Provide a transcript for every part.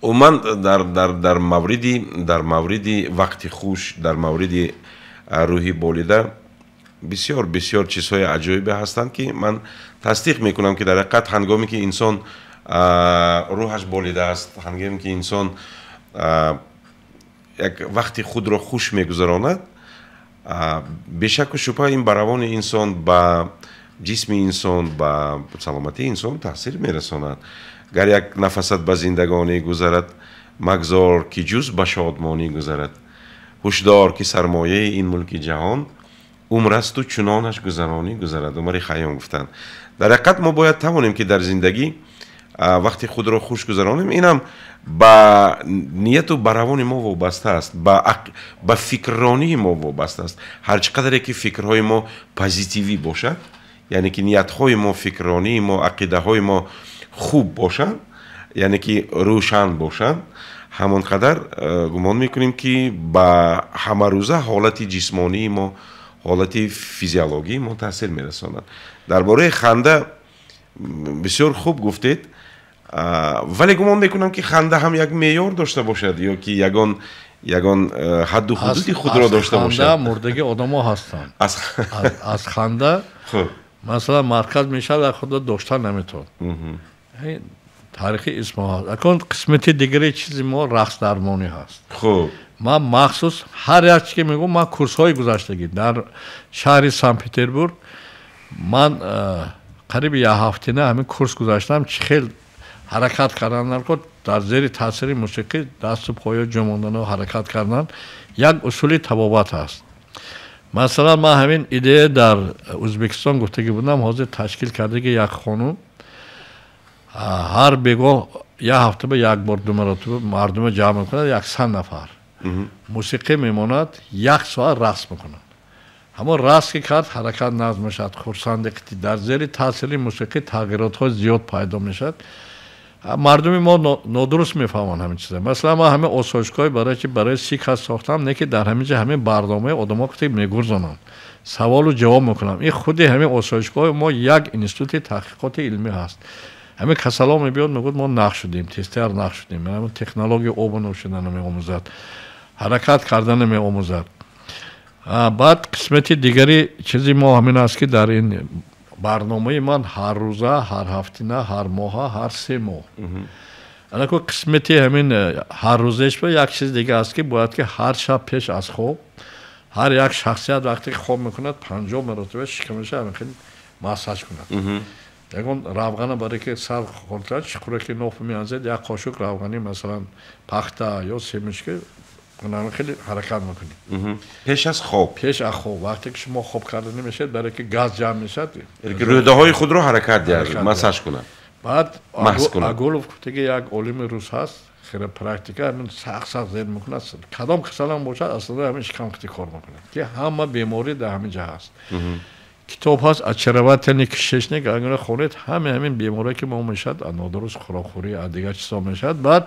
Умуман дар мавриди вақти хуш, дар мавриди рӯҳи болида бисёр бисёр чизҳои аҷоибе ҳастанд, ки ман тасдиқ мекунам, ки дар ҳақиқат ҳангоме ки инсон рӯҳаш болида аст, ҳангоме ки инсон як вақти худро хуш мегузаронад, бешаку шубҳа ин ба равони инсон, ба ҷисми инсон, ба саломатии инсон таъсир мерасонад. Гар як нафасат ба зиндагонӣ гузарад, магзор ки ҷуз ба шодмонӣ гузарад. Ҳушдор ки сармояи ин мулки ҷаҳон умр асту чунонаш гузаронӣ гузарад. Умари Хайём гуфтанд. Дар ҳақиқат мо бояд тавонем, ки дар зиндагӣ вақти худро хуш гузаронем. Инам ба нияту ба равони мо вобаста аст, ба фикрронии мо вобаста аст. Ҳар чӣ қадаре ки фикрҳои мо позитивӣ бошад, яъне ки ниятҳои мо, фикрронии мо, ақидаҳои мо хуб бошанд, яъне ки рӯшан бошанд, ҳамон қадар гумон мекунем, ки ба ҳамарӯза ҳолати ҷисмонии мо, ҳолати физиологии мо таъсир мерасонад. Дар бораи ханда бисёр хуб гуфтед, вале гумон мекунам, ки ханда ҳам як меъёр дошта бошад ё ки ягон ҳадду ҳудуди худро дошта бошад. Аз ханда мурдаги одамо ҳастанд. Аз ханда масалан марказ мешавад, худро дошта наметавонад. Таърихи исмо ҳаст. Акун қисмати дигари чизи мо рақсдармонӣ ҳаст. Хуб. Ман махсус ҳар як чизе ки мегӯям, ман курсҳои гузаштагӣ дар шаҳри Санкт-Петербург ман қариби як ҳафтина ҳамин курс гузаштам, чӣ хел ҳаракат кардан дар зери таъсири мусиқӣ, дасту поё ҷамондану ҳаракат кардан як усули табобат аст. Масалан, ман ҳамин идея дар Ӯзбекистон гуфтагӣ будам, ҳозир ташкил кардаги як хонум ҳар бегоҳ як ҳафта ба як бор ду маротиба мардума ҷамъ мекунад, 100 нафар. Мусиқӣ мемонад, як соат рақс мекунад. Ҳамон рақс ки кард, ҳаракат назм мешавад, хурсандӣ дар зери таъсири мусиқӣ тағйиротҳо зиёд пайдо мешавад. Мардуми мо нодуруст мефаҳманд ҳамин чиза. Масалан, ман ҳамин осоишгоҳ барои чи барои 30 кас сохтам, не ки дар ҳамин ҷо ҳамин барномаи одамо ки мегурзонанд, саволу ҷавоб мекунам. Ин худи ҳамин осоишгоҳи мо як институти таҳқиқоти илмӣ ҳаст. Ҳамин касало мебиёд, мегӯяд мо нақ шудем, тезтар нақ шудем. Ҳамин технологияи обу нӯшиданро меомӯзад, ҳаракат карданро меомӯзад. Баъд қисмати дигари чизи мо ҳамин аст, ки дар ин барномаи ман ҳар рӯза, ҳар ҳафтина, ҳар моҳа, ҳар 3 моҳ. Анако қисмати ҳамин ҳар рӯзааш ба як чиз дига аст, ки бояд ки ҳар шаб пеш аз хоб ҳар як шахсият вақте ки хоб мекунад 50 маротиба шикамаша ҳамин хел массаж кунад. Ягон равғана барои ки сар хӯрдан чуқураки ноф меанзад, як қошуқ равғани масалан пахта ё семечка хеле ҳаракат мекунед. Пеш аз хоб. Пеш аз хоб. Вақте ки шумо хоб карда намешавед, барои ки газ ҷамъ мешавад. Рӯдаҳои худро ҳаракат диҳад, массаж кунад. Баъд Аголов гуфтаги як олими рус ҳаст, хиропрактика ҳамин сахт сахт зер мекунад. Кадом касалам бошад, аслан ҳамин шикамқити кор мекунад, ки ҳама беморӣ дар ҳамин ҷо ҳаст. Китоб ҳаст «Очаровательный кишечник», агар хонед, ҳама ҳамин беморие ки мо мешавад, аз нодуруст хӯрокхӯрӣ, аз дигар чизҳо мешавад. Баъд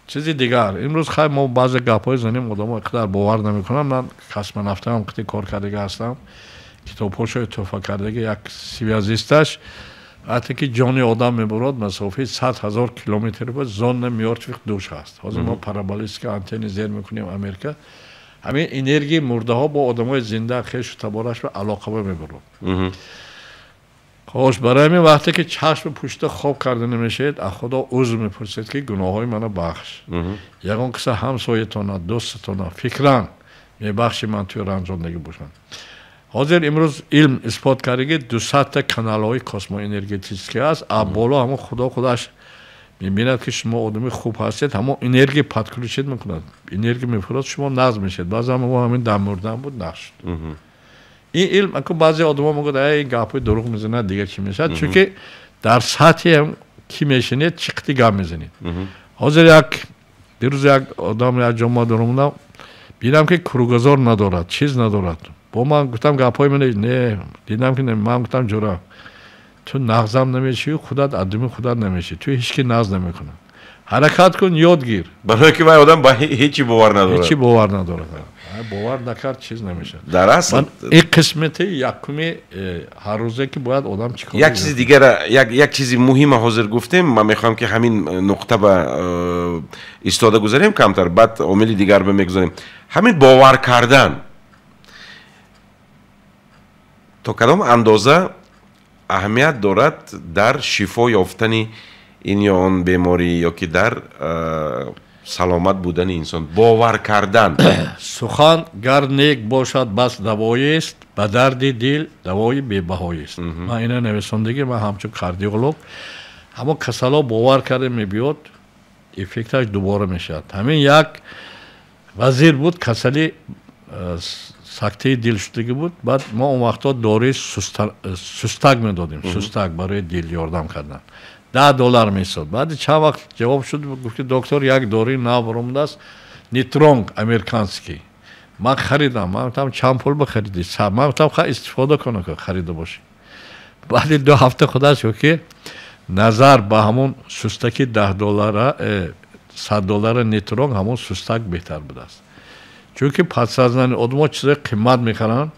чизи дигар, имрӯз хай мо баъзе гапҳои занем, одамо иқадар бовар намекунанд. Ман космонавтам қити кор кардага ҳастам, китобҳошо туҳфа кардаги як связисташ, вақте ки ҷони одам мебурад, масофаи 100 000 километр ба зона мёртвых душ ҳаст. Ҳозир мо параболический антенна зер мекунем Америка. Ҳамин энергияи мурдаҳо бо одамои зинда хешу табораш ба алоқа мебурад. Хош, барои ҳамин вақте ки чашм пушта хоб карда намешавед, аз Худо узр мепурсед, ки гуноҳҳои маро бахш. Ягон киса ҳамсоятона, дӯстатона фикран мебахши ман туи ранҷондагӣ бошам. Ҳозир имрӯз илм исбот карда, ки 200 та каналҳои космоэнергетический ҳаст. А боло ҳамон Худо худаш мебинад, ки шумо одами хуб ҳастед, ҳамон энергия подключить мекунад, энергия мефурад, шумо назм мешавед. Баъзан мо ҳамин дам мурдан буд, нақш шуд. Ин илм аку баъзе одамо мегӯяд, ай гапҳои дурӯғ мезанад, дигар чӣ мешавад, чунки дар сатҳи ки мешинед, чӣ қити гап мезанед. Ҳозир як дирӯз як одам як ҷо ма дуромадам, бинам, ки кругозор надорад, чиз надорад. Бо ман гуфтам, гапҳои ман не дидам, ки ман гуфтам, ҷура, ту нағзам намешавӣ, худат адами худат намешавӣ, ту ҳеҷ ки нағз намекунад, ҳаракат кун, ёд гир. Барои ки вай одам ба ҳечи бовар надорад. Ҳечи бовар надорад. Бовар накард чиз намешавад. Дар асл ин қисмати якуми ҳар рӯзе ки бояд одам чӣ кор. Як чизи дигара, як чизи муҳима ҳозир гуфтем, ман мехоҳам ки ҳамин нуқта ба истода гузарем камтар, баъд омили дигар ба мегузарем. Ҳамин бовар кардан то кадом андоза аҳамият дорад дар шифо ёфтани ин ё он беморӣ ё ки дар саломат будани инсон? Бовар кардан. Сухан гар нек бошад, бас давоист, ба дарди дил давои бебаҳоист. Ман ина нависондагӣ, ман ҳамчун кардиолог ҳамон касало бовар карда мебиёд, эффекташ дубора мешавад. Ҳамин як вазир буд, касали сактаи дил шудагӣ буд. Баъд мо он вақтҳо дораи сустак медодем, сустак барои дил ёрдам кардан. $10 месод. Баъди чанд вақт ҷавоб шуд, гуфт ки доктор, як дораи нав баромадааст, нитронг американский. Ман харидам. Ман гуфтам чанд пул бихаридӣ? Ман гуфтам ха истифода кунам ки харида бошӣ. Баъди 2 ҳафта худаш гуфт ки назар ба ҳамон сустаки $10 $100 нитронг, ҳамон сустак беҳтар будааст. Чунки подсознание одамҳо чизои қимат мехаранд.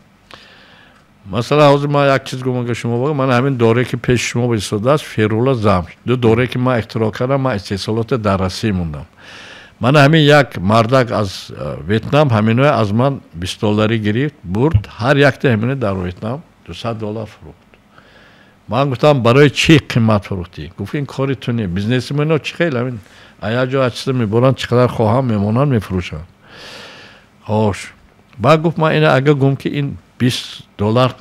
Масалан, ҳозир ман як чиз гумон ки шумо бигӯям, ман ҳамин дорае ки пеши шумо истодааст, ферула замш, ду дорае ки ман ихтироъ кардам, ман истеҳсолоте дар Россия мондам. Ман ҳамин як мардак аз Ветнам ҳаминое аз ман $20 гирифт, бурд, ҳар якта ҳамино дар Ветнам $200 фурӯхт. Ман гуфтам барои чӣ қимат фурӯхтӣ? Гуфт ин кори ту не, бизнесмено чӣ хел ҳамин як ҷо аз чиза мебуранд, чӣ қадар хоҳам мемонанд, мефурӯшанд. Хош. Баъд гуфт ман ина агар гум ки ин $20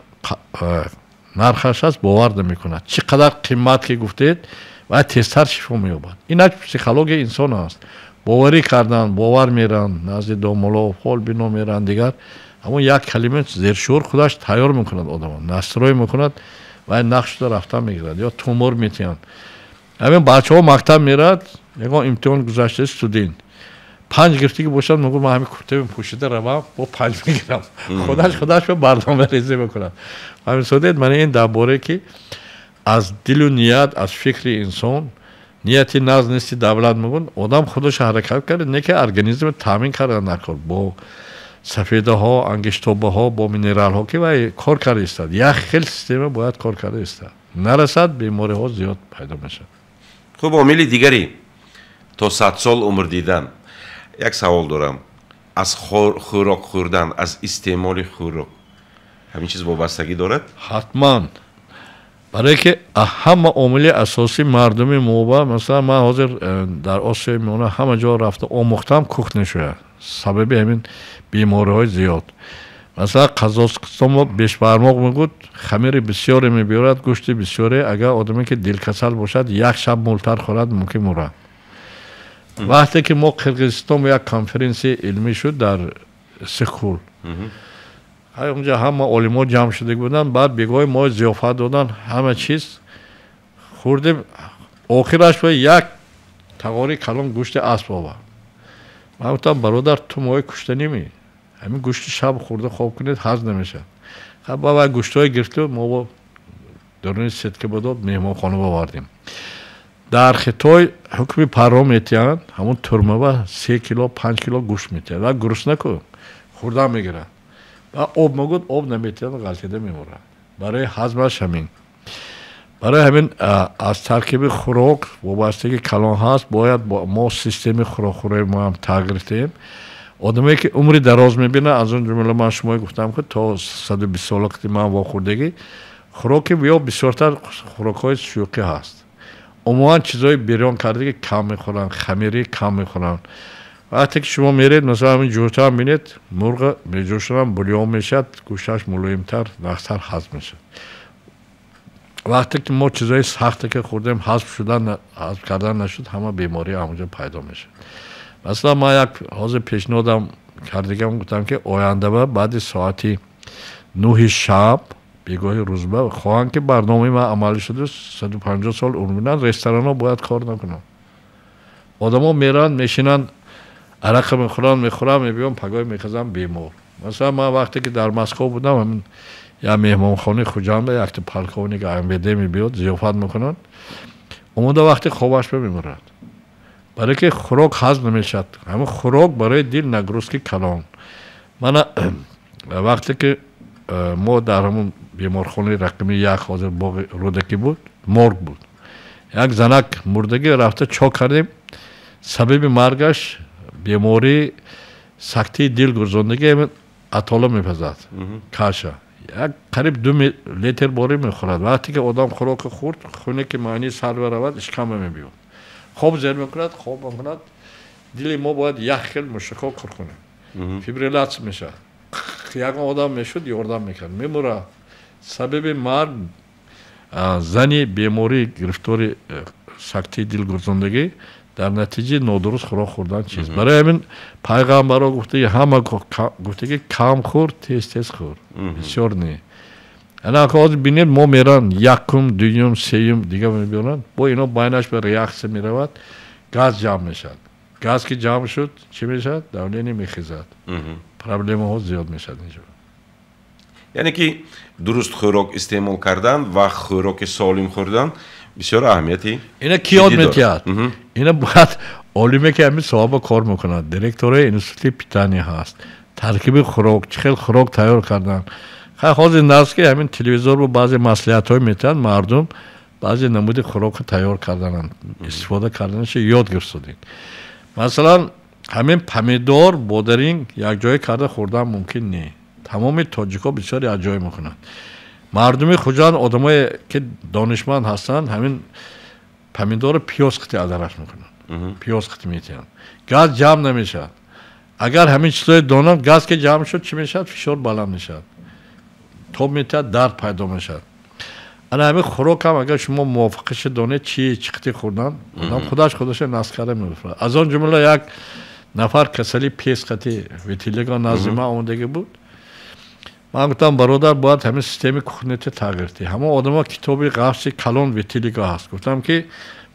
нархаш аст, бовар намекунад. Чӣ қадар қимат ки гуфтед, ва тезтар шифо меёбад. Ин як психологияи инсон аст. Боварӣ кардан, бовар меранд, назди домулов, холбино меранд, дигар. Ҳамон як калима зершуур худаш тайёр мекунад одамро, настрой мекунад ва нақш шуда рафтан мегирад ё тумор метиҳанд. Ҳамин бачаҳо мактаб мерад, ягон имтиҳон гузашта студент. 5 гирифтагӣ бошад, мегӯяд ман ҳамин куртаи пӯшида равам, бо 5 мегирам. Худаш ба барномарезӣ мекунад. Ҳамин содед, ман ин дар бораe ки аз дилу ният, аз фикри инсон, нияти наз нести давлат мегӯянд, одам худаш ҳаракат кард, не ки организм таъмин карда накор бо сафедаҳо, ангиштобаҳо, бо минералҳо ки вай кор карда истад. Як хел система бояд кор карда истад. Нарасад, бемориҳо зиёд пайдо мешавад. Хуб, омили дигаре то 100 сол умр дидан. Як савол дорам. Аз хӯрок хӯрдан, аз истеъмоли хӯрок ҳамин чиз вобастагӣ дорад? Ҳатман. Барое ки ҳама омили асосии мардуми мо, масалан ман ҳозир дар Осиёи Миёна ҳама ҷо рафта омӯхтам, кухня шуда. Сабаби ҳамин бемориҳои зиёд. Масалан Қазоқистон бешбармоқ мегӯд, хамири бисёре мебиёрад, гӯшти бисёре, агар одаме ки дилкасал бошад, як шаб мултар хӯрад, мумкин мурад. Вақте ки мо Қирғизистон як конференсияи илмӣ шуд дар Сихул, онҷа ҳама олимо ҷамъ шуда буданд, баъд бегоҳи мо зиёфат доданд, ҳама чиз хӯрдем. Охираш ба як тағори калон гӯшти асп овард. Ман гуфтам бародар, ту мои кушта немӣ, ҳамин гӯшти шаб хӯрда хоб кунед, ҳазм намешавад. Хаб баъд гӯштҳое гирифту мо бо даруни сетка ба дод, меҳмонхона овардем. Дар Хитой ҳукми парро метиҳанд, ҳамон турмава 3 кило, 5 кило гӯшт метиҳанд. Ва гурусна ку хӯрдан мегирад. Ва об мегӯд, об наметиҳанд, ғалтида мемурад. Барои ҳазмаш ҳамин. Барои ҳамин аз таркиби хӯрок вобастагӣ калон ҳаст, бояд мо системаи хӯрокхӯрии мо ҳам тағйир диҳем. Одамое ки умри дароз мебинад, аз он ҷумла ман шумое гуфтам ки то 120 сола ки ман вохӯрдагӣ, хӯроки ё бисёртар хӯрокҳои шӯқӣ ҳаст. Умуман чизҳои берён кардаги кам мехӯранд, хамирӣ кам мехӯранд. Вақте ки шумо меред, масалан ҳамин ҷӯрта бинед, мурға меҷӯшонанд, бульон мешавад, гӯшташ мулоимтар, нағзтар ҳазм мешавад. Вақте ки мо чизҳои сахте ки хӯрдем, ҳазм шудан, ҳазм кардан нашуд, ҳама беморӣ ҳамонҷо пайдо мешавад. Масалан ман як ҳозир пешниҳодам кардагам, гуфтам ки оянда баъди соати 9 шаб бегоҳи рӯзба хоҳанд ки барномаи ман амалӣ шуда, 150 сол умр бинанд, ресторанҳо бояд кор накунанд. Одамо меранд, мешинанд, арақа мехӯранд, мебиён, пагоҳ мехезанд бемор. Масалан ман вақте ки дар Москва будам, ҳамин як меҳмонхонаи Хуҷанда якта полковник МВД мебиёд, зиёфат мекунанд, омода вақте хобаш мемурад. Барои ки хӯрок ҳазм намешавад. Ҳамин хӯрок барои дил нагрузки калон. Мана вақте ки мо дар ҳамон беморхонаи рақами як ҳозир боғи Рӯдакӣ буд, морг буд. Як занак мурдагӣ рафта чок кардем. Сабаби маргаш бемории сактии дил гурзондагӣ, атола мепазад, каша. Як қариб 2 литр борӣ мехӯрад. Вақте ки одам хӯрока хӯрд, хуне ки маънии сар равад, ишкама мебиёд. Хоб зер мекунад, хоб мекунад. Дили мо бояд як хел мушакҳо кор кунем. Фибрилятсия мешавад. Ягон одам мешуд, ёрдам мекард. Мемурад. Сабаби марг зани беморӣ гирифтори сактии дил гурзондагӣ дар натиҷаи нодуруст хӯрок хӯрдан чиз. Барои ҳамин пайғамбаро гуфтаги, ҳама гуфтаги, кам хӯр, тез тез хӯр, бисёр не. Ана ҳозир бинед, мо меран якум, дуюм, сеюм, дига мебиёранд, бо ино байнаш ба реаксия меравад, газ ҷамъ мешавад. Газ ки ҷамъ шуд, чӣ мешавад? Давление мехезад, проблемаҳо зиёд мешавад инҷо. Яъне ки дуруст хӯрок истеъмол кардан ва хӯроки солим хӯрдан бисёр аҳамияти Ина ки ёд метиҳад? Ина бояд олиме ки ҳамин соҳаба кор мекунад, директори институти питания ҳаст, таркиби хӯрок, чӣ хел хӯрок тайёр кардан. Хай, ҳозир наст ки ҳамин телевизор бо баъзе маслиҳатҳое метиҳанд, мардум баъзе намуди хӯрокро тайёр кардананд, истифода карданаша ёд гирифтодем. Масалан, ҳамин помидор, бодиринг якҷоя карда хӯрдан мумкин не. Тамоми тоҷикҳо бисёр якҷоя мекунанд. Мардуми Хуҷанд, одамое ки донишманд ҳастанд, ҳамин помидорро пиёз қити адараш мекунанд, пиёз қити метиҳанд, газ ҷамъ намешавад. Агар ҳамин чизҳое донанд, газ ки ҷамъ шуд, чӣ мешавад? Фишор баланд мешавад, тоб метиҳад, дард пайдо мешавад. Ана ҳамин хӯрокам агар шумо мувофиқиша донед, чи чӣ қити хӯрдан, одам худаш худаша наск карда мефурад. Аз он ҷумла як нафар касали пес қати витилиго назди ман омадагӣ буд. Ман гуфтам: «Бародар, бояд ҳамин системаи кухнята тағйир диҳӣ». Ҳамон одамо китоби ғафси калон витилиго ҳаст. Гуфтам ки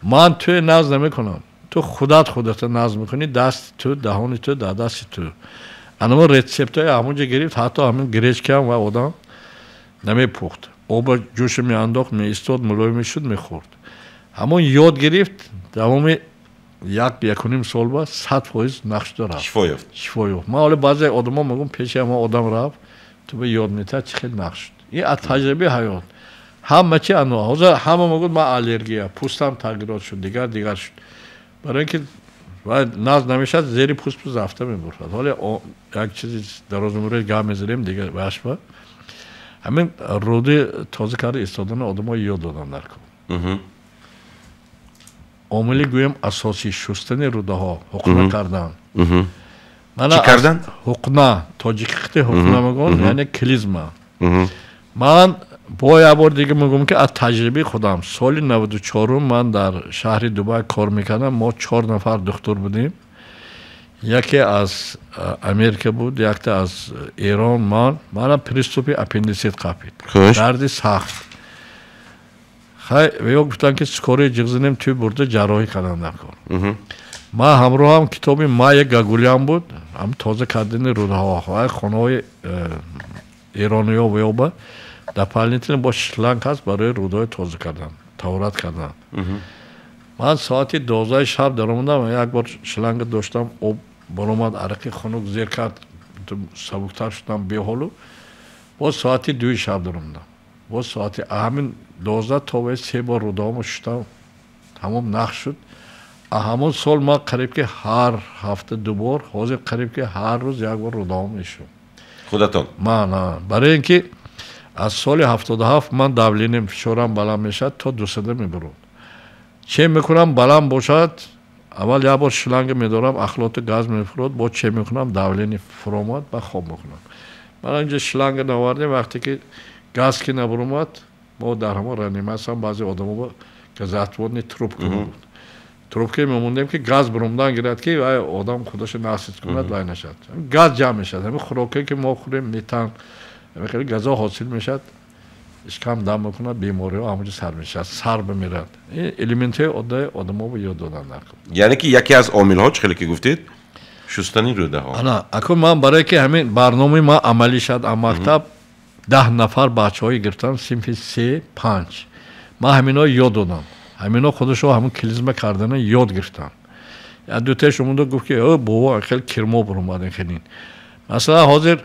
ман туе наз намекунам, ту худат худата наз мекунӣ, дасти ту, даҳони ту дар дасти ту. Анамо рецептҳои ҳамонҷо гирифт, ҳатто ҳамин гречкаам ва одам намепухт, оба ҷӯша меандохт, меистод, мулоим мешуд, мехӯрд. Ҳамон ёд гирифт, давоми як якуним сол ба 100% нақш дорад. Шифо ёфт. Шифо ёфт. Ман ҳоло баъзе одамо мегӯм: пеши ҳамон одам рафт, ту ба ёд метиҳад, чӣ хел нақш шуд. Ин аз таҷрибаи ҳаёт ҳама чи ано. Ҳозир ҳама мегӯяд: «Ман аллергия, пӯстам тағйирот шуд, дигар дигар шуд». Барои ин ки наз намешавад, зери пӯст зафта мебурад. Ҳоле як чизи дарозумуре гап мезанем, дигар башба ҳамин рӯди тоза карда истодани одамо ёд додам дар кор. Омили гӯем асосӣ шустани рӯдаҳо, ҳуқна кардан. Чӣ кардан? Ҳуқна, тоҷикӣ ҳуқна мегӯям, яъне клизма. Ман бо як бор дига мегӯям ки аз таҷрибаи худам, соли 94-ум ман дар шаҳри Дубай кор мекардам. Мо чор нафар духтур будем, яке аз Америка буд, якта аз Эрон, ман. Манам приступи аппендисит қапид, дарди сахт. Хай, ё гуфтанд ки скорый ҷиғ занем, тӯй бурда ҷарроҳӣ кардам дар кор. Ман ҳамроҳам китоби Майя Гагулиан буд, ҳам тоза кардани рӯдаҳо. Вай хонаҳои эрониё вёба дополнительно бо шланг ҳаст барои рӯдаҳои тоза кардан, таҳорат кардан. Ман соати 12-и шаб даромадам, як бор шланга доштам, об баромад, арақи хунук зер кард, сабуктар шудам беҳолу. Боз соати 2-и шаб даромадам, боз соати ҳамин 12 то вай се бор рӯдаҳомо шуштам, тамом нақш шуд. Ҳамон сол ман қариб ки ҳар ҳафта ду бор, ҳозир қариб ки ҳар рӯз як бор рӯдаҳом мешум. Худатон? Ман, барои ин ки аз соли 77 ман давлениям, фишорам баланд мешавад, то 200 мебурад. Че мекунам, баланд бошад, аввал як бор шланга медорам, ахлоту газ мефурод, бо че мекунам, давление фуромад, ба хоб мекунам. Ман инҷа шланга навардем, вақте ки газ ки набуромад, мо дар ҳамон реаниматсиям баъзе одамо газоотводный трубка буд, трубка мемондем ки газ буромдан гирад, ки вай одам худашо насид кунад, вай нашад. Газ ҷамъ мешавад, ҳамин хӯрокое ки мо хӯрем, метан, хеле газо ҳосил мешавад, ишкам дам мекунад, бемориҳо ҳамонҷо сар мешавад, сар бимирад. Ин элементҳои оддаи одаморо ёд додан дар кор. Яъне ки яке аз омилҳо, чӣ хеле ки гуфтед, шустани рӯдаҳо. Ана акун ман барое ки ҳамин барномаи ман амалӣ шавад, аз мактаб 10 нафар бачаҳое гирифтам, синфи се, панҷ. Ман ҳаминҳо ёд додам, ҳаминҳо худашо ҳамин клизма кардана ёд гирифтам. Як дутааш омуда гуфт ки: «О бобо, хеле кирмо буромадин». Хелин Масалан, ҳозир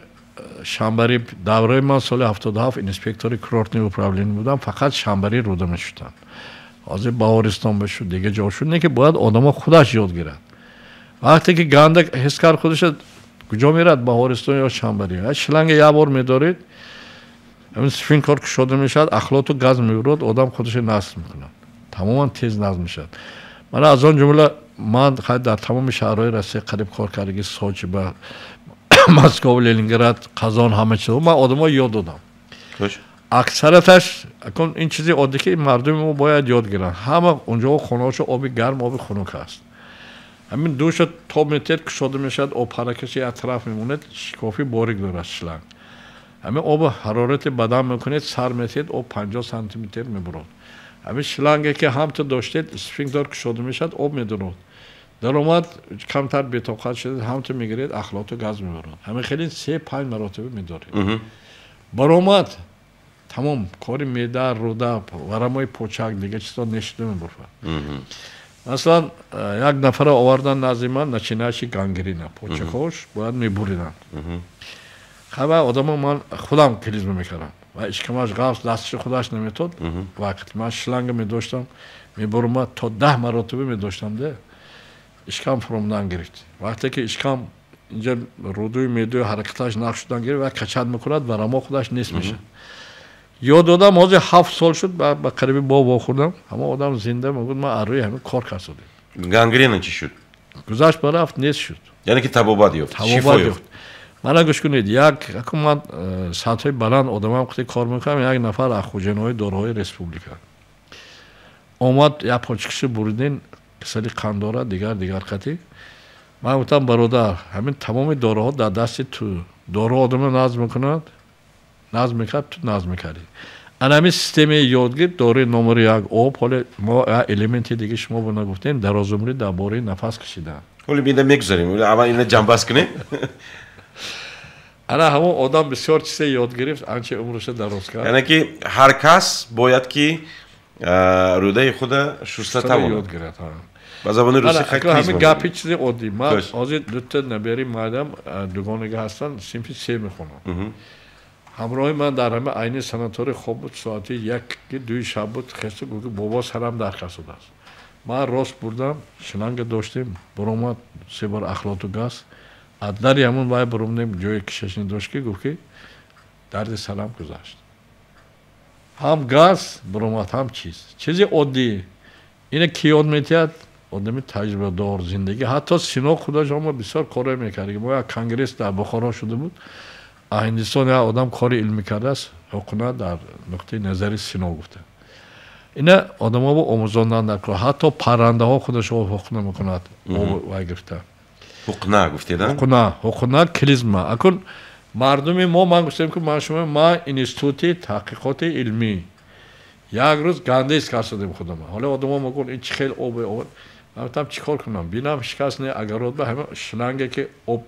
шанбари давраи ман соли 77 инспектори курортный управление будам, фақат шанбари руда мешуданд. Ҳозир Баҳористон бишуд, дига ҷо шуд, не ки бояд одамо худаш ёд гирад. Вақте ки ганда ҳис кард худаш, куҷо мерад? Баҳористон ё шанбари. Шланга як бор медоред, ҳамин сфинктер кушода мешавад, ахлоту газ мебурад, одам худаш насл мекунад. Тамоман тез назм мешавад. Ман аз он ҷумла ман дар тамоми шаҳрҳои Россия қариб кор кардаги, Сочи ба Москва, Ленинград, Қазон, ҳама чиз ман одамо ёд додам. Аксарияташ акун ин чизи оддӣ ки мардуми мо бояд ёд гиранд. Ҳама унҷо хонаҳошо оби гарм, оби хунук аст. Ҳамин душа тоб метиҳед, кушода мешавад, об ҳаракаши як тараф мемонад, шикофи борик дорад шланг. Ҳамин оби ҳарорати бадан мекунед, сар метиҳед, об 50 сантиметр мебурад. Ҳамин шланге ки ҳамто доштед, сфинктер кушода мешавад, об медурад. Даромад камтар бетоқат шудед, ҳамто мегиред, ахлоту газ мебурад. Ҳамин хеле 3-5 маротиба медоред. Баромад тамом кори меъда, руда, варамои почак, дига чизо нешида мебурад. Масалан, як нафара овардан назди ман, начинающий гангрена, почакҳош бояд мебуриданд. Хаба одамо ман худам клизма мекардам. Ва ишкамаш ғафс, дасташи худаш наметод. Вақт ман шланга медоштам, мебурма то 10 маротиба медоштам, де. Ишкам фуромдан гирифт. Вақте ки ишкам инҷа рудуи меъдуи ҳаракаташ нақш шудан гирифт ва качад мекунад, варамо худаш нест мешавад. Ёд додам, ҳозир 7 сол шуд, ба қариби бо вохӯрдам. Ҳама одам зинда мегӯяд, ман аз рӯи ҳамин кор кардам. Гангрена чӣ шуд? Гузашт барафт, нест шуд. Яъне ки табобат ёфт, шифо ёфт. Мана гӯш кунед, як ман сатҳҳои баланд одамам қити кор мекунам, як нафар аз хоҷаинои дороҳои республика омад, як почкиши буридин, касали қанд дорад, дигар қатӣ. Ман гуфтам, бародар, ҳамин тамоми дороҳо дар дасти ту. Доро одамро назм мекунад, назм мекард, ту назм мекардӣ. Ана ҳамин системаи ёдгир, дорои номери 1 об, ҳоле мо як элементи дига шумо бо нагуфтем, дарозумрӣ дар бораи нафас кашидан. Ҳоле бинда мегузарем, аввал ина ҷамъбаст кунем. Ана ҳамон одам бисёр чизе ёд гирифт, анча умрашо дароз кард. Яъне ки ҳар кас бояд ки рӯдаи худа шуста тавонад. Ёд гирад, ҳа. Ба забони русӣ хай клизма. Ҳамин гапи чизи оддӣ. Ман ҳозир дута набери мардам дугонига ҳастанд, синфи 3 мехонанд. Ҳамроҳи ман дар ҳама айни санаторий хоб буд, соати 1-2 шаб буд, хеста гуфт, бобо сарам дар касудааст. Ман рост бурдам, шланга доштем, буромад 3 бор ахлоту газ. Аз дари ҳамон вай буромдем, ҷои кишашни дошт, ки гуфт ки дарди сарам гузашт. Ҳам газ буромад, ҳам чиз. Чизи оддӣ. Ина ки ёд метиҳад? Одами таҷрибадор зиндагӣ. Ҳатто Сино худаш ҳама бисёр корҳо мекард. Мо як конгресс дар Бухоро шуда буд. Ҳиндистон як одам кори илмӣ кардааст, ҳуқуқна дар нуқтаи назари Сино гуфта. Ина одамо бо омӯзондан дар кор. Ҳатто паррандаҳо худашо ҳуқуқна мекунад, об вай гирифта. Ҳуқна гуфтед, а? Ҳуқна, ҳуқна клизма. Акун мардуми мо, ман гуфтем ки ман шумо, ман институти таҳқиқоти илмӣ. Як рӯз гандез кардем худама. Ҳоло одамо мегӯянд ин чӣ хел об об. Ман гуфтам чӣ кор кунам? Бинам шикаст не, агарот ба ҳама шланге ки об,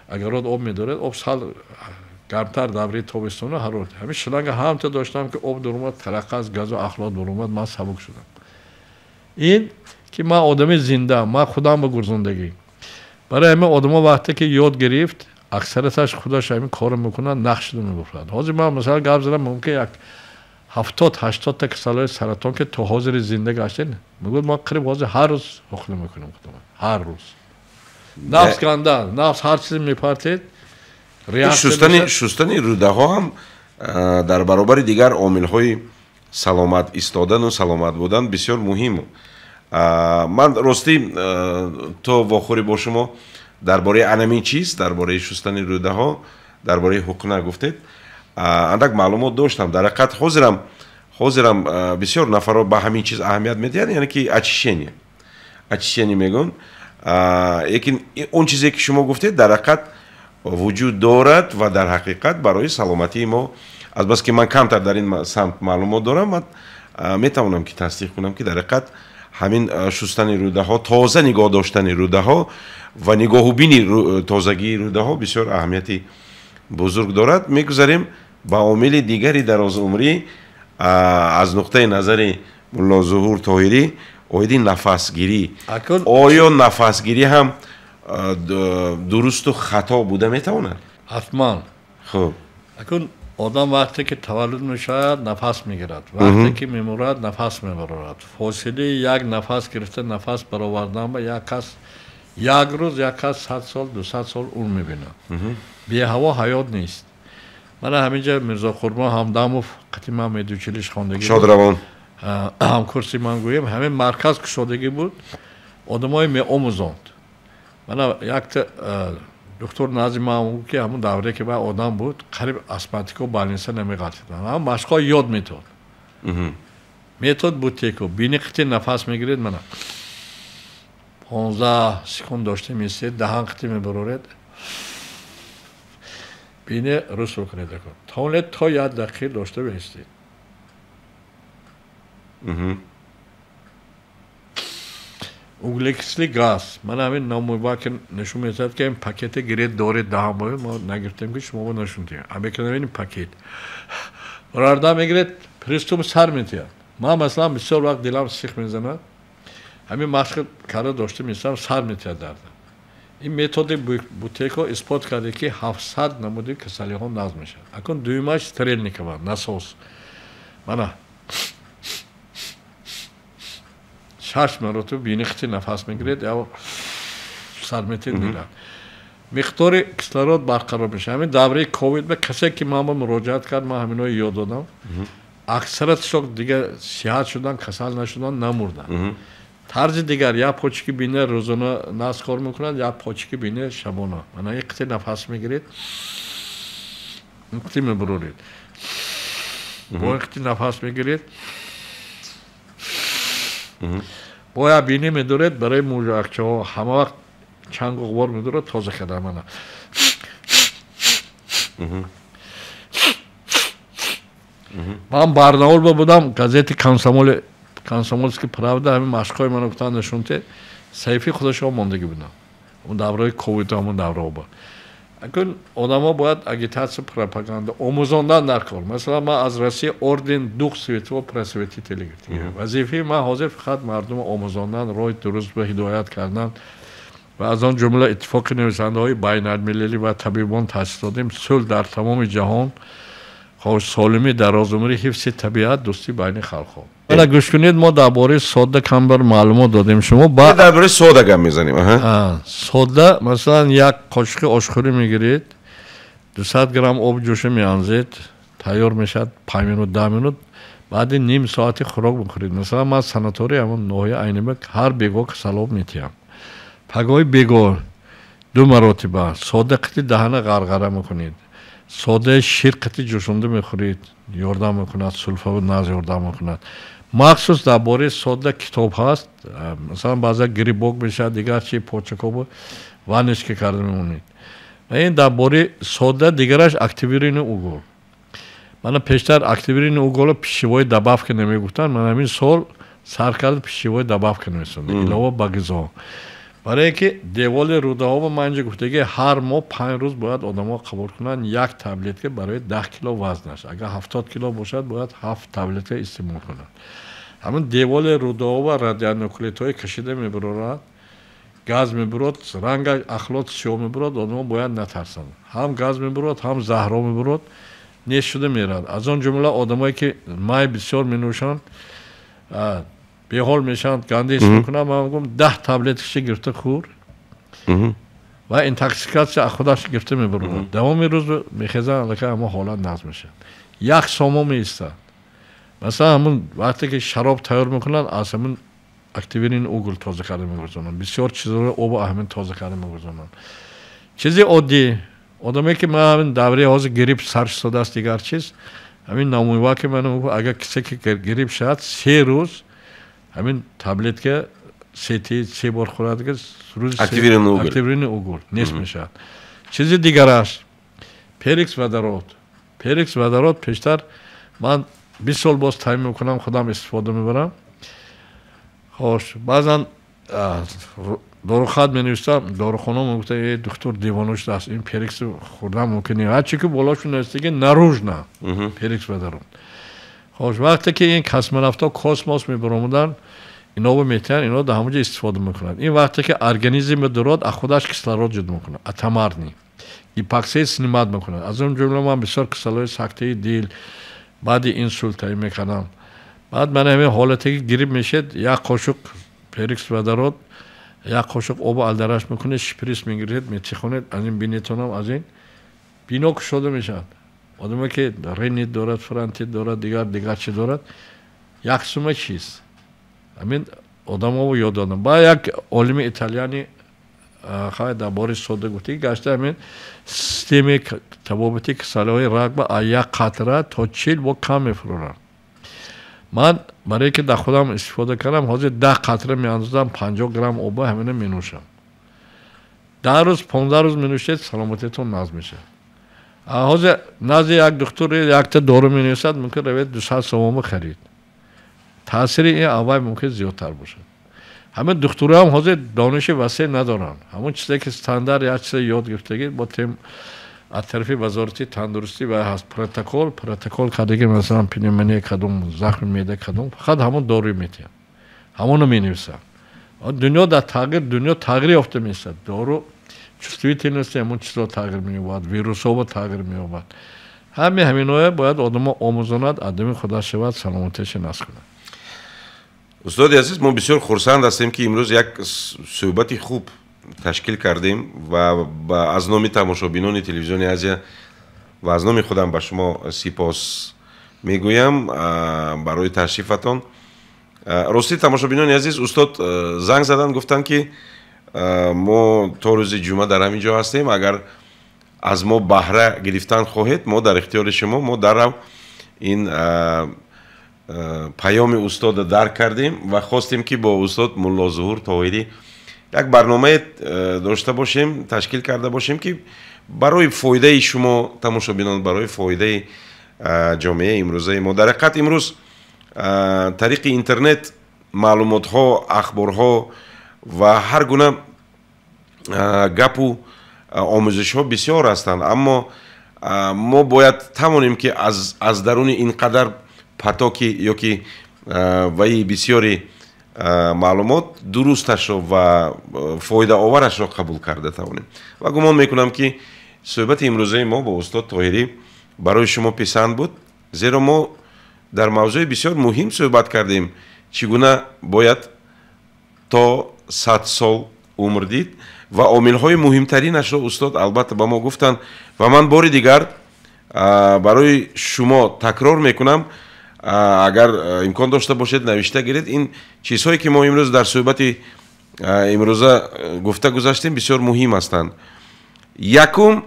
агарот об медорад, об сал гармтар давраи тобистону ҳарорат. Ҳамин шланга ҳамта доштам ки об даромад, тараққаз, газу ахлот баромад, ман сабук шудам. Ин ки ман одами зинда, ман худам ба гурзондагӣ. Барои ҳамин одамо вақте ки ёд гирифт, аксарияташ худаш ҳамин корро мекунад, нақш шуда мебурад. Ҳозир ман масалан гап задам, мумкин як 70-80 та касалҳои саратон ки то ҳозири зинда гаштем, мегӯяд ман қариб ҳозир ҳар рӯз ҳуқна мекунам худам, ҳар рӯз. Нафс ганда, нафс ҳар чизе мепартед, реаксия. Шустани рӯдаҳо ҳам дар баробари дигар омилҳои саломат истодану саломат будан бисёр муҳим. Ман ростӣ то вохӯрӣ бо шумо дар бораи анамин чиз, дар бораи шустани рӯдаҳо, дар бораи ҳуқна гуфтед, андак маълумот доштам. Дар ҳақиқат ҳозирам бисёр нафарро ба ҳамин чиз аҳамият медиҳанд, яъне ки очищение. Очищение мегӯн. Лекин он чизе ки шумо гуфтед дар ҳақиқат вуҷуд дорад ва дар ҳақиқат барои саломатии мо, азбаски ман камтар дар ин самт маълумот дорам, ман метавонам ки тасдиқ кунам ки дар ҳақиқат ҳамин шустани рӯдаҳо, тоза нигоҳ доштани рӯдаҳо ва нигоҳубини тозагии рӯдаҳо бисёр аҳамияти бузург дорад. Мегузарем ба омили дигари дарозумрӣ аз нуқтаи назари Мулло Зуҳур Тоҳирӣ оиди нафасгирӣ. Оё нафасгирӣ ҳам дурусту хато буда метавонад? Ҳатман. Хуб. Акун одам вақте ки таваллуд мешавад, нафас мегирад, вақте ки мемурад, нафас мебарорад. Фосилаи як нафас гирифта нафас баровардан ба як кас як рӯз, як кас 100 сол, 200 сол умр мебинад. Беҳаво ҳаёт нест. Мана ҳаминҷа Мирзо Қурбон Ҳамдамов қати ман медучилиш хондагӣ, шодравон ҳамкурси ман гӯем, ҳамин марказ кушодагӣ буд, одамое меомӯзонд. Мана якта доктор назди ман гуфт, ки ҳамун давре ки вай одам буд, қариб астматико больница намеғалтиданд. Ҳам машқҳо ёд метод. Метод Бутейко. Бини қити нафас мегиред, мана 15 секунд дошта меистед, даҳан қити мебароред, бини рус кунед. Тавонед то як дақиқа дошта бистед. Углекислый газ. Ман ҳамин номува ки нишон медиҳад, ки ин пакете гиред доред даҳан бояд, мо нагирифтем, ки шумо нишон диҳем. Обыкновенный пакет. Барарда мегиред, приступ сар метиҳад. Ман масалан бисёр вақт дилам сих мезанад. Ҳамин машқ карда дошта меистам, сар метиҳад дарда. Ин методи Бутейко исбот карда, ки 700 намуди касалиҳо назм мешавад. Акун дуюмаш Стрельникова, насос. Мана 6 маротиба бини қити нафас мегиред, я сар метиҳад мегирад. Миқдори кислород барқарор мешавад. Ҳамин давраи ковид ба касе ки ман ба муроҷиат кард, ман ҳаминҳоро ёд додам. Аксариятшон дигар сиҳат шуданд, касал нашуданд, намурданд. Тарзи дигар, як почки бина рӯзона нас кор мекунад, як почки бина шабона. Мана ин қити нафас мегиред, ин қити мебуроред. Бо ин қити нафас мегиред, бо як бинӣ медоред барои мужакчаҳо, ҳама вақт чангу ғубор медорад, тоза карда мана. Ман Барнаул будам, газети Комсомольский правда ҳамин машқҳои маро гуфтанд нишон те, саҳифаи худашон мондагӣ будам. Он давраи ковид, ҳамон давраҳо буд. Акун одамо бояд агитатсия, пропаганда омӯзондан дар кор. Масалан, ман аз Россия орден Дух Святого Просветителя гирифтам. Вазифаи ман ҳозир фақат мардумро омӯзондан, роҳи дуруст ба ҳидоят кардан ва аз он ҷумла иттифоқи нависандаҳои байналмилалӣ ва табибон таъсис додем. Сулҳ дар тамоми ҷаҳон, хоҳ солимӣ, дарозумрӣ, ҳифзи табиат, дӯстӣ байни халқҳо. Мана гӯш кунед, мо дар бораи сода камбар маълумот додем. Шумо ба дар бораи сода гап мезанем. Сода, масалан, як қошиқи ошхӯрӣ мегиред, 200 грамм об ҷӯша меанзед, тайёр мешавад 5 минут, 10 минут, баъди ним соати хӯрок бихӯред. Масалан, ман санатории ҳамон ноҳия Айнибек ҳар бегоҳ касалоб метиҳам. Пагоҳи бегоҳ 2 маротиба сода қити даҳана ғарғара мекунед, содаи шир қити ҷӯшонда мехӯред, ёрдам мекунад, сулфаву наз ёрдам мекунад. Махсус дар бораи сода китоб ҳаст. Масалан, баъзан грибок мешавад, дигар чи почакобу ванночка карда мемонед. Ва ин дар бораи сода. Дигараш активированный уголь. Мана пештар активированный уголро пищевой добавка намегуфтанд. Ман ҳамин сол сар карда пищевой добавка намесондам, илова ба ғизо. Барои ин ки деволи рӯдаҳо, ман инҷа гуфтаги, ҳар моҳ 5 рӯз бояд одамо қабул кунанд як таблетка барои 10 кило вазнаш. Агар 70 кило бошад, бояд 7 таблетка истеъмол кунад. Ҳамин деволи рӯдаҳо ва радионуклидҳои кашида мебарорад, газ мебурод, ранга ахлот сиёҳ мебурод, одамо бояд натарсанд. Ҳам газ мебурод, ҳам заҳро мебурод, нест шуда меравад. Аз он ҷумла одамое ки май бисёр менӯшанд, беҳол мешаванд, ганда ҳис мекунанд, ман мегӯям 10 таблеткаша гирифта хӯр ва интоксикатсия аз худаш гирифта мебарорад. Давоми рӯз мехезанд, аллакай ҳамон ҳолат назм мешавад. Як сомо меистад. Масалан, ҳамон вақте ки шароб тайёр мекунанд, аз ҳамин активированный уголь тоза карда мегузаронанд. Бисёр чизҳоро обу ҳамин тоза карда мегузаронанд. Чизи оддӣ, одаме ки ман ҳамин давраи ҳозир грипп сар шудааст, дигар чиз, ҳамин намуйва ки ман мегӯям, агар кисе ки грипп шавад, 3 рӯз ҳамин таблетка се бор хӯрад, ки рӯзи активированный уголь нест мешавад. Чизи дигараш перекись водород. Перекись водород пештар ман 20 сол боз таъмин мекунам, худам истифода мебарам. Хош, баъзан дорухат менависам, дорухона мегуфта, э доктор, девона шудааст, ин перекись хӯрдан мумкин нест. Ҳарчи ки болошон навиштаги наружно перекись водород. Хош, вақте ки ин космонавтҳо космос мебаромаданд, Иноро метиҳанд, ино дар ҳамонҷо истифода мекунанд. Ин вақте ки организм медурад, аз худаш кислород ҷудо мекунад, атомарный гипоксия снимать мекунад. Аз он ҷумла ман бисёр касалҳои сактаи дил, баъди инсулт таъин мекардам. Баъд ман ҳамин ҳолате ки грипп мешед, як қошуқ перекись водород, як қошуқ об алдараш мекунед, шприц мегиред, метихонед, аз ин бинетонам, аз ин бино кушода мешавад. Одаме ки ринит дорад, фронтит дорад, дигар дигар чи дорад, як сума чиз. Ҳамин одамово ёд додам. Баъд як олими италиянӣ хай дар бораи сода гуфт, ки гашта ҳамин системаи табобати касалиҳои раг ба аз як қатра то 40 бо кам мефуроранд. Ман барое ки дар худам истифода кардам, ҳозир 10 қатра меандозам 50 грамм оба, ҳамина менӯшам. 10 рӯз, 15 рӯз менӯшед, саломатиятон нағз мешавад. Ҳозир назди як духтур якта дору менависад, мумкин равед 200 сомонӣ харид. Таъсири ин аввал мумкин зиёдтар бошад. Ҳамин духтурҳоам ҳозир дониши васеъ надоранд. Ҳамон чизе ки стандарт, як чизе ёд гирифтагӣ бо тем аз тарафи вазорати тандурустӣ ва ҳаст протокол кардаги, масалан пневмония кадом, захми меъда кадом, фақат ҳамон доруи метиҳанд, ҳамоно менависанд. Дунё дар тағйир, дунё тағйир ёфта меистад. Дору чувствительности ҳамон чизро тағйир меёбад, вирусҳо тағйир меёбад. Ҳами ҳаминое бояд одамо омӯзонад, одами худаш шавад, саломатиашо насб кунад. Устоди азиз, мо бисёр хурсанд ҳастем, ки имрӯз як суҳбати хуб ташкил кардем ва аз номи тамошобинони телевизиони Азия ва аз номи худам ба шумо сипос мегӯям барои ташрифатон. Ростӣ, тамошобинони азиз, устод занг заданд, гуфтанд, ки мо то рӯзи ҷумъа дар ҳамин ҷо ҳастем, агар аз мо баҳра гирифтан хоҳед, мо дар ихтиёри шумо. Мо даррав ин паёми устода дарк кардем ва хостем, ки бо устод Муллозуҳур Тоҳирӣ як барномае дошта бошем, ташкил карда бошем, ки барои фоидаи шумо, тамошобинон, барои фоидаи ҷомеаи имрӯзаи мо. Дар ҳақиқат, имрӯз тариқи интернет маълумотҳо, ахборҳо ва ҳар гуна гапу омӯзишҳо бисёр ҳастанд, аммо мо бояд тавонем, ки аз даруни ин қадар потоки ё ки ваи бисёри маълумот дурусташро ва фоидаоварашро қабул карда тавонем. Ва гумон мекунам, ки суҳбати имрӯзаи мо бо устод Тоҳирӣ барои шумо писанд буд, зеро мо дар мавзӯи бисёр муҳим суҳбат кардем: чӣ гуна бояд то 100 сол умр дид, ва омилҳои муҳимтаринашро устод албатта ба мо гуфтанд. Ва ман бори дигар барои шумо такрор мекунам, агар имкон дошта бошед, навишта гиред. Ин чизҳое, ки мо имрӯз дар суҳбати имрӯза гуфта гузаштем, бисёр муҳим ҳастанд. Якум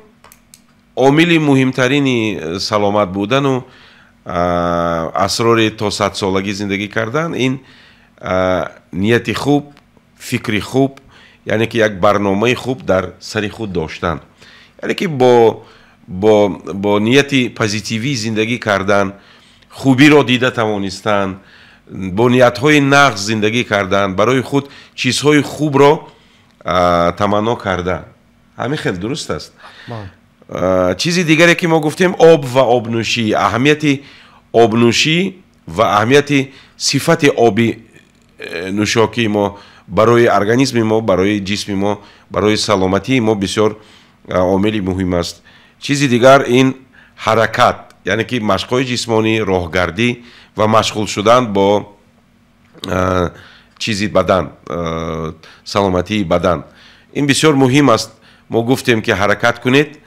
омили муҳимтарини саломат будану асрори то садсолагӣ зиндагӣ кардан ин нияти хуб, фикри хуб, яъне ки як барномаи хуб дар сари худ доштан, яъне ки бо нияти позитивӣ зиндагӣ кардан, хубиро дида тавонистан, бо ниятҳои нағз зиндагӣ кардан, барои худ чизҳои хубро таманно кардан. Ҳамин хел дуруст аст. Чизи дигаре, ки мо гуфтем, об ва обнӯшӣ, аҳамияти обнӯшӣ ва аҳамияти сифати оби нӯшокии мо барои организми мо, барои ҷисми мо, барои саломатии мо бисёр омили муҳим аст. Чизи дигар ин ҳаракат, яъне ки машқҳои ҷисмонӣ, роҳгардӣ ва машғул шудан бо чизи бадан, саломатии бадан. Ин бисёр муҳим аст. Мо гуфтем, ки ҳаракат кунед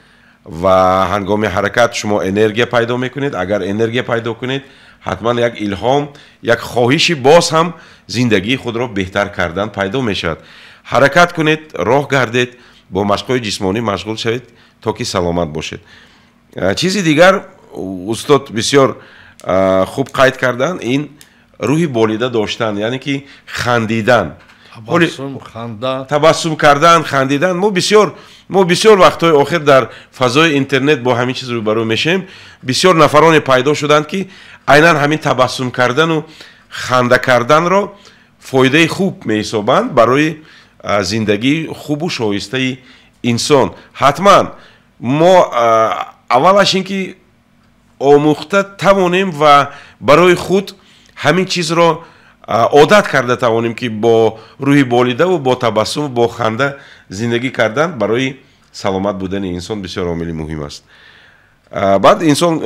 ва ҳангоми ҳаракат шумо энергия пайдо мекунед. Агар энергия пайдо кунед, ҳатман як илҳом, як хоҳиши боз ҳам зиндагии худро беҳтар кардан пайдо мешавад. Ҳаракат кунед, роҳ гардед, бо машқҳои ҷисмонӣ машғул шавед, то ки саломат бошед. Чизи дигар, устод бисёр хуб қайд карданд, ин рӯҳи болида доштан, яъне ки хандидан, табассум кардан, хандидан. Мо бисёр вақтҳои охир дар фазои интернет бо ҳамин чиз рӯбарӯ мешавем. Бисёр нафароне пайдо шуданд, ки айнан ҳамин табассум кардану ханда карданро фоидаи хуб меҳисобанд барои зиндагии хубу шоистаи инсон. Ҳатман мо аввалаш ин ки омӯхта тавонем ва барои худ ҳамин чизро Одат карда тавонем, ки бо рӯҳи болидаву бо табассуму бо ханда зиндагӣ кардан барои саломат будани инсон бисёр омили муҳим аст. Баъд инсон,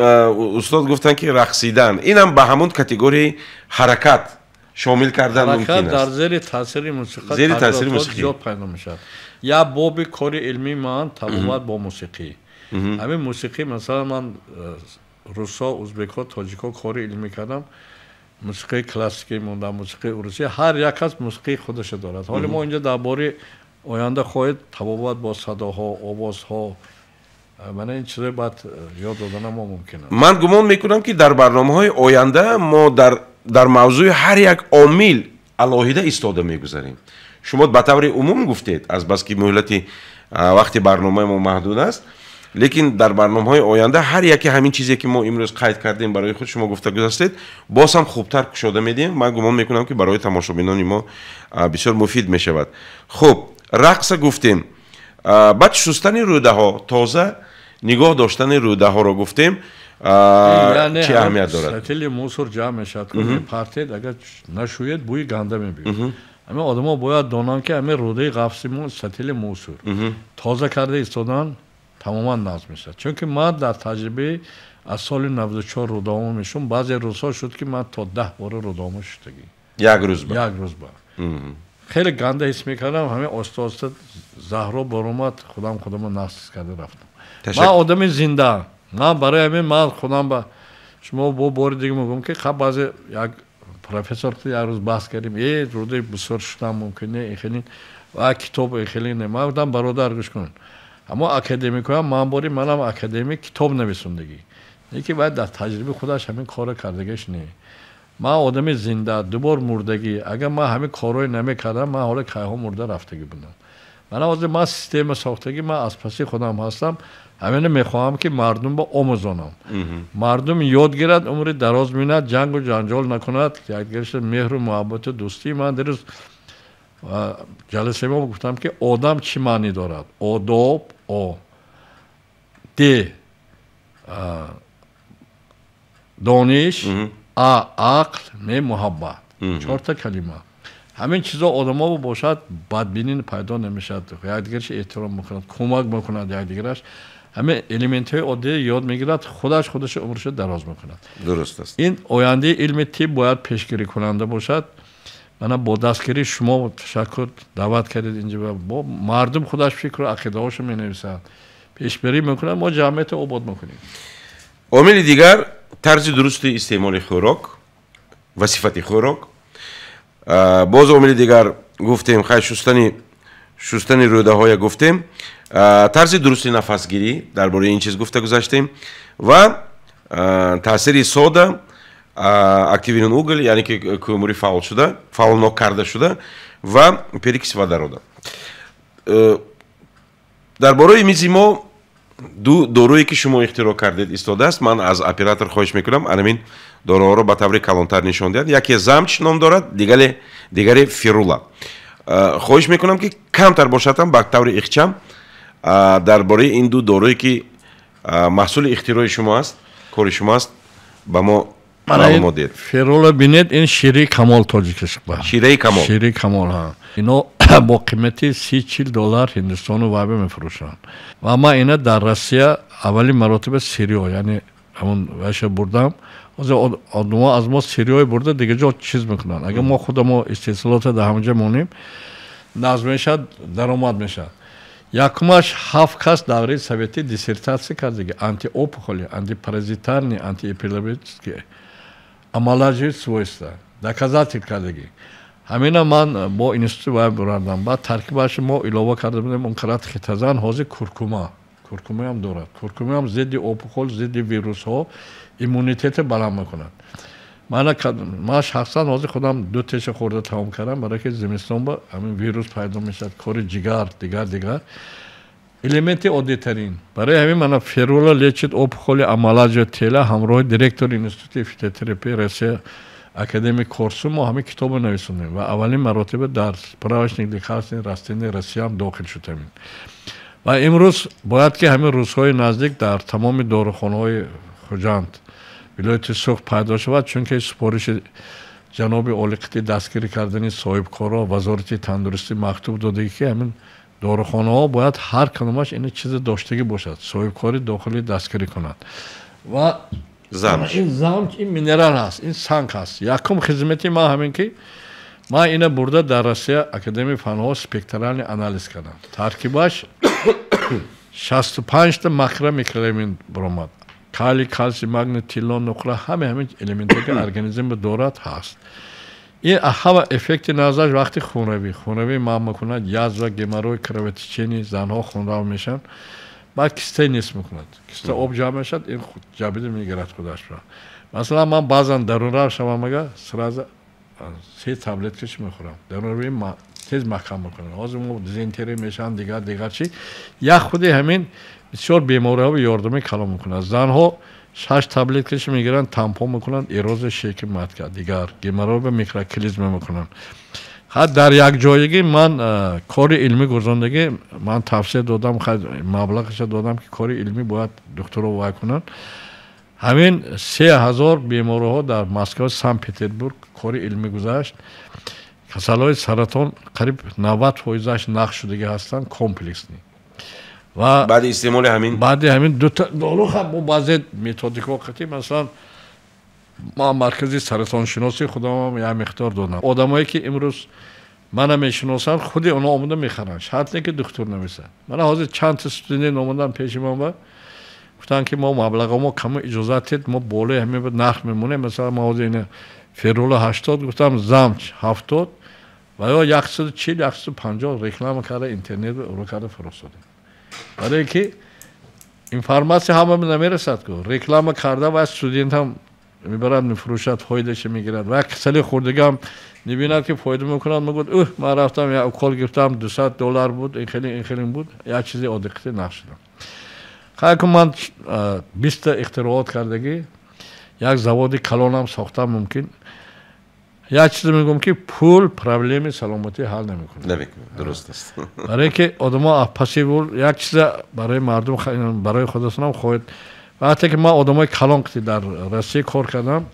устод гуфтанд, ки рақсидан, инам ба ҳамон категорияи ҳаракат шомил кардан мумкин аст. Дар зери таъсири мусиқа зери таъсири мусиқӣ зиёд пайдо мешавад. Як боби кори илмии ман табобат бо мусиқӣ. Ҳамин мусиқӣ, масалан, ман русҳо, узбекҳо, тоҷикҳо кори илмӣ кардам, мусиқии классикӣ мондам, мусиқии урусӣ, ҳар як кас мусиқии худаша дорад. Ҳоло мо инҷо дар бораи оянда хоҳед табобат бо садоҳо, овозҳо, мана ин чизҳои баъд ёд додана мо мумкин аст. Ман гумон мекунам, ки дар барномаҳои оянда мо дар мавзӯи ҳар як омил алоҳида истода мегузарем. Шумо ба таври умум гуфтед, азбаски муҳлати вақти барномаи мо маҳдуд аст, лекин дар барномаҳои оянда ҳар яке ҳамин чизе, ки мо имрӯз қайд кардем, барои худ шумо гуфта гузаштед, боз ҳам хубтар кушода медиҳем. Ман гумон мекунам, ки барои тамошобинони мо бисёр муфид мешавад. Хуб, рақса гуфтем, баъд шустани рӯдаҳо, тоза нигоҳ доштани рӯдаҳоро гуфтем, чӣ аҳамият дорад? Сатили мусор ҷамъ мешавад, партед, агар нашӯед, бӯи ганда мебиёд. Ҳамин одамо бояд донанд, ки ҳамин рӯдаи ғафси мо сатили мусор тоза карда истодан тамоман нағз мешавад. Чунки ман дар таҷрибаи аз соли 94 рӯдаҳомо мешум, баъзе рӯзҳо шуд, ки ман то 10 бора рӯдаҳомо шустагӣ. Як рӯз ба? Як рӯз ба. Хеле ганда ҳис мекардам, ҳамин оста оста заҳро баромад, худам худамо нағз ҳис карда рафтам. Ман одами зинда, ман барои ҳамин ман худам ба шумо бо бори дига мегӯям, ки ха, баъзе як профессор як рӯз баҳс кардем, рӯдаи бисёр шудан мумкин не, хеле ва китоб хеле не. Ман гуфтам: бародар, гӯш кун, ҳамо академикоям, ман бори манам академик, китоб нависондагӣ, яке бояд дар таҷрибаи худаш ҳамин корро кардагиш не. Ман одами зинда, дубор мурдагӣ, агар ман ҳамин корҳое намекардам, ман ҳоло кайҳо мурда рафтагӣ будам. Ман ҳозир ман система сохтагӣ, ман аз паси худам ҳастам, ҳамино мехоҳам, ки мардум ба омӯзонам, мардум ёд гирад, умри дароз бинад, ҷангу ҷанҷол накунад, якдигарша меҳру муҳаббату дӯстӣ. Ман дирӯз ҷаласаи мо гуфтам, ки одам чӣ маънӣ дорад? Одоб, о, д, дониш, а, ақл, м, муҳаббат, чорта калима. Ҳамин чизо одамо бошад, бадбинӣ пайдо намешавад, якдигарша эҳтиром мекунад, кӯмак мекунад якдигараш, ҳамин элементҳои оддие ёд мегирад, худаш худаша умрша дароз мекунад. Дуруст аст. Ин ояндаи илми тиб бояд пешгирикунанда бошад. Мана бо дастгирии шумо, ташаккур, даъват кардед инҷа, бо мардум худаш фикру ақидаҳошо менависад, пешбарӣ мекунад, мо ҷамъиятро обод мекунем. Омили дигар тарзи дурусти истеъмоли хӯрок ва сифати хӯрок. Боз омили дигар гуфтем, хай, шустани рӯдаҳоя гуфтем, тарзи дурусти нафасгирӣ, дар бораи ин чиз гуфта гузаштем, ва таъсири сода, активированный уголь, яъне ки кӯмури фаъол шуда, фаъолнок карда шуда, ва перекись водорода. Дар бораи мизи мо ду доруе, ки шумо ихтироъ кардед, истодааст. Ман аз оператор хоҳиш мекунам, анамин доруҳоро ба таври калонтар нишон диҳад. Яке Замч ном дорад, дигаре Фирула. Хоҳиш мекунам, ки камтар бошад ҳам, ба таври ихчам дар бораи ин ду доруе, ки маҳсули ихтирои шумо аст, кори шумо аст, ба мо маълумот диҳед. Фирула бинед, ин шири камол тоҷикиш. Шираи камол. Шири камол. Ино бо қимати 30-40 доллар Ҳиндистону вайба мефурӯшанд. Ва ман ина дар Россия аввалин маротиба сырьё, яъне ҳамон вайша бурдам. Ҳозир одамо аз мо сырьё бурда, дигар ҷо чиз мекунанд. Агар мо худамо истеҳсолота дар ҳамонҷа монем, назм мешавад, даромад мешавад. Якумаш, ҳафт кас давраи советӣ диссертатсия кард, антиопухоли, антипаразитарный, антиэпилептический, омолаживающие свойства доказатель кардагӣ. Ҳамина ман бо институти вай бурдам. Баъд таркибашо мо илова карда будем он карат хитозан, ҳозир куркума, куркумаам дорад. Куркумаам зидди опухоль, зидди вирусҳо, иммунитета баланд мекунад. Ман шахсан ҳозир худам ду теша хӯрда тамом кардам, барои ки зимистон ба ҳамин вирус пайдо мешавад, кори ҷигар, дигар дигар. Элементи оддитарин. Барои ҳамин мана Ферула лечит опухоли, омолаживает тело, ҳамроҳи директори институти фитотерапияи Россия академик Корсун мо ҳамин китобро нависондем ва аввалин маротиба дар справочник лекарственных растений Россиям дохил шуд ҳамин. Ва имрӯз бояд ки ҳамин рӯзҳои наздик дар тамоми дорухонаҳои Хуҷанд, вилояти Суғд пайдо шавад, чунки супориши ҷаноби олиқити дастгирӣ кардани соҳибкорро Вазорати тандурустӣ мактуб додагӣ, ки ҳамин дорухонаҳо бояд ҳар кадомаш ин чизе доштагӣ бошад, соҳибкори дохилӣ дастгирӣ кунад. Ва ин замч, ин минерал ҳаст, ин санг ҳаст. Якум хизмати ман ҳамин, ки ман ина бурда дар Россия Академияи фанҳо спектральный анализ кардам. Таркибаш 65-та макро микроэлемент баромад: калий, калсий, магний, тилло, нуқра, ҳама ҳамин элементҳое, ки организм дорад, ҳаст. Ин ҳама эффекти назаш вақти хунравӣ манъ мекунад, язва, геморрой, кровотечение, занҳо хунрав мешаванд. Баъд кистаи нест мекунад, киста об ҷамъ мешавад, ин ҷабида мегирад худашро. Масалан, ман баъзан дарунрав шавам, ага сразу се таблеткаш мехӯрам, дарунравӣ тез маҳкам мекунад. Ҳозир мо дизентерия мешаванд, дигар дигар чи, як худи ҳамин бисёр бемориҳо ёрдами калон мекунад. Занҳо шаш таблеткаш мегиранд, тампон мекунанд, эрозия шейки матка, дигар геморрой, микроклизма мекунанд. Дар якҷоягӣ ман кори илмӣ гузондагӣ, ман тавсия додам, маблағаша додам, ки кори илмӣ бояд духтуро вай кунанд. Ҳамин 3000 бемориҳо дар Москва, Санкт Петербург кори илмӣ гузашт. Касалҳои саратон қариб 90%-аш нақш шудагӣ ҳастанд, комплексный. Ва баъди истеъмоли ҳамин? Баъди ҳамин дута дору, бо баъзе методикаҳо қатӣ. Масалан, ман маркази саратоншиносии худамам як миқдор додам. Одамое, ки имрӯз мана мешиносанд, худи онҳо омода мехаранд, шарт не, ки духтур нависад. Мана ҳозир чанд та студент омадан пеши ман ва гуфтанд, ки мо маблағамо камо, иҷозат тед, мо болои ҳамин нарх мемонем. Масалан, ма ҳозир ина ферула 80 гуфтам, замч 70 ва ё 140, 150 реклама карда, интернет рӯ карда фурӯхтодем, барое ки информация ҳама намерасад ку. Реклама карда ва студентам мебарад, мефурӯшад, фоидаша мегирад. Ва касали хурдагам мебинад, ки фоида мекунад, мегӯяд: «Уҳ, ман рафтам, як укол гирифтам, 200 доллар буд, ин хеле, ин хеле буд, як чизи одиқити нақш шудам». Хайку ман 20-та ихтироот кардагӣ, як заводи калонам сохтам. Мумкин як чизе мегӯям, ки пул проблеми саломатӣ ҳал намекунад. Намекунад, дуруст аст. Барое ки одамо паси пул як чиза барои мардум, барои худатонам хоҳед. Вақте ки ман одамои калон қити дар Россия кор кардам,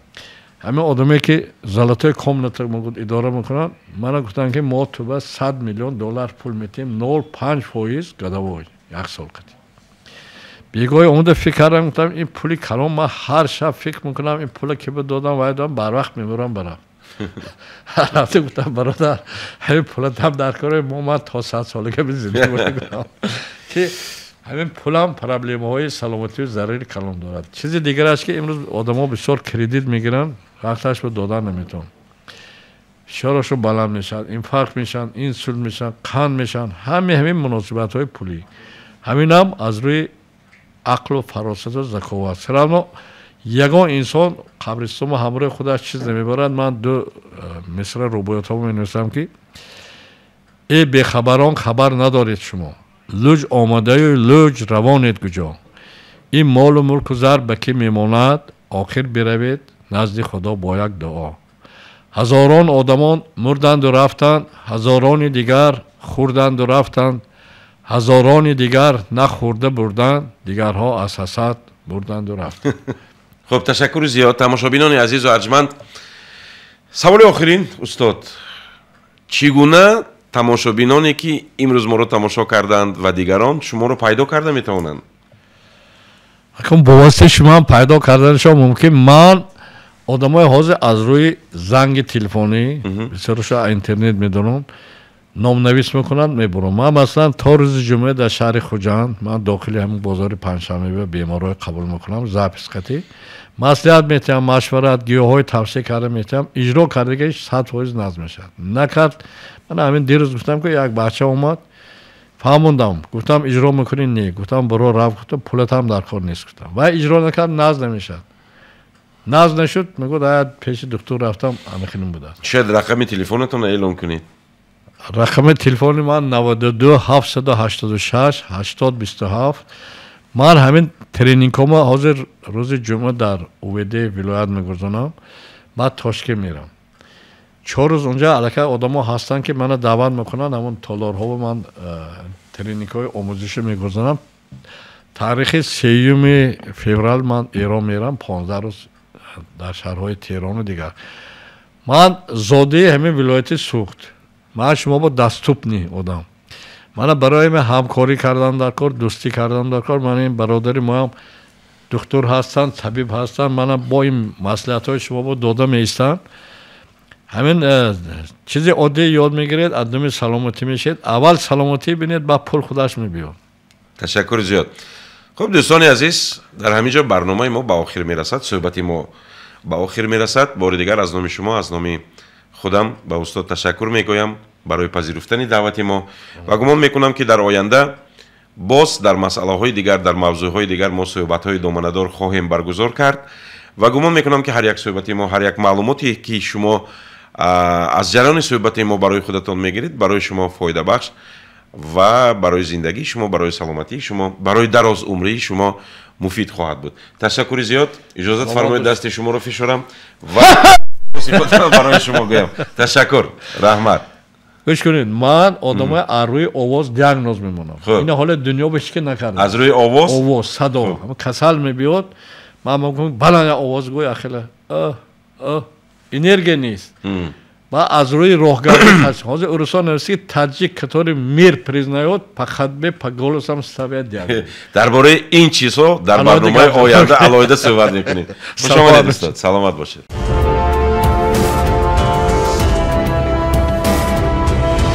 ҳамин одаме, ки золотой комната идора мекунанд, мана гуфтанд, ки мо туба 100 миллион доллар пул метиҳем, 0,5% годовой, як сол қити. Бегоҳи омода фикр кардам, гуфтам: «Ин пули калон, ман ҳар шаб фикр мекунам, ин пула ки додам, вай додам, барвақт мемурам, барам». Рафта гуфтам: «Бародар, ҳамин пула там дар кори мо, ман то 100 солага зиндагӣ мекунам», ки ҳамин пулам проблемаҳои саломатию зарари калон дорад. Чизи дигараш, ки имрӯз одамо бисёр кредит мегиранд, вақташ ба додан наметавонанд, фишорашо баланд мешавад, инфаркт мешаванд, инсулт мешаванд, қанд мешаванд. Ҳами ҳамин муносибатҳои пулӣ, ҳаминам аз рӯи ақлу фаросату заковат. Всё равно ягон инсон қабристомо ҳамроҳи худаш чиз намебарад. Ман ду мисра рубоятҳо менависам, ки: «Э бехабарон, хабар надоред шумо, луҷ омадаю луҷ равонед куҷо? Ин молу мулку зар ба кӣ мемонад? Охир биравед назди Худо бо як дуо. Ҳазорон одамон мурданду рафтанд, ҳазорони дигар хӯрданду рафтанд, ҳазорони дигар нахӯрда бурданд, дигарҳо аз ҳасад бурданду рафтанд». Хуб, ташаккури зиёд, тамошобинони азизу арҷманд. Саволи охирин, устод: чӣ гуна тамошобиноне, ки имрӯз моро тамошо карданд, ва дигарон шуморо пайдо карда метавонанд? Акун бо воситаи шумо пайдо карданашон мумкин. Ман одамои ҳозир аз рӯи занги телефонӣ, бисёрашо интернет медонам, номнавис мекунанд, мебурам. Ман масалан то рӯзи ҷумъа дар шаҳри Хуҷанд, ман дохили ҳамин бозори панҷшанбе беморҳои қабул мекунам, запись қатӣ маслиҳат метиҳам, машварат, гиёҳҳои тавсия карда метиҳам. Иҷро кардаги 100% назм мешавад, накард. Ман ҳамин дирӯз гуфтам, ки як бача омад, фаҳмондам, гуфтам: «Иҷро мекунӣ?» «Не». Гуфтам: «Биро, рав», гуфтам, «пулатам дар кор нест», гуфтам. Вай иҷро накард, наз намешавад. Наз нашуд, мегӯяд: «Ая, пеши духтур рафтам, ҳамихелин будааст». Шояд рақами телефонатонро эълон кунед. Рақами телефони ман 92 786 80 27. Ман ҳамин тренингҳома ҳозир рӯзи ҷумъа дар УВД вилоят мегузонам, баъд Тошкент мерам, 4 рӯз унҷа. Аллакай одамо ҳастанд, ки мана даъват мекунанд, ҳамон толорҳо ман тренингҳои омӯзишӣ мегузонам. Таърихи 3 феврал ман Эрон мерам, 15 рӯз дар шаҳрҳои Теҳрону дигар. Ман зодаи ҳамин вилояти Суғд. Ман шумо бо доступный одам. Мана барои ман ҳамкорӣ кардан дар кор, дӯстӣ кардан дар кор. Ман ин бародари моам духтур ҳастанд, табиб ҳастанд. Мана бо ин маслиҳатҳои шумо бо дода меистанд. Ҳамин чизи оддӣ ёд мегиред, аз думи саломатӣ мешед. Аввал саломатӣ бинед, баъд пул худаш мебиёд. Ташаккури зиёд. Хуб, дӯстони азиз, дар ҳамин ҷо барномаи мо ба охир мерасад, суҳбати мо ба охир мерасад. Бори дигар аз номи шумо, аз номи худам ба устод ташаккур мегӯям барои пазируфтани даъвати мо ва гумон мекунам, ки дар оянда боз дар масъалаҳои дигар, дар мавзӯъҳои дигар мо суҳбатҳои доманадор хоҳем баргузор кард ва гумон мекунам, ки ҳар як суҳбати мо, ҳар як маълумоте, ки шумо аз ҷараёни суҳбати мо барои худатон мегиред, барои шумо фоидабахш ва барои зиндагии шумо, барои саломатии шумо, барои дарозумрии шумо муфид хоҳад буд. Ташаккури зиёд. Иҷозат фармоед, дасти шуморо фишорам ва барои шумо гӯям. Ташаккур, раҳмат. Гӯш кунед, ман одамои аз рӯи овоз диагноз мемонам. Ина ҳоле дунё ба ҳеч ки накарда. Аз рӯи овоз? Овоз, садо. Касал мебиёд, ман мегӯям, баланд овоз гӯй, ахила энергия нест. Ба аз рӯи роҳгардӣ. Ҳозир урусо навист, ки таджик, который мир признаёт, по ходьбе, по голосам ставят диагноз. Дар бораи ин чизҳо дар барномаи оянда алоҳида суҳбат мекунем. Хуш омадед, устод, саломат бошед.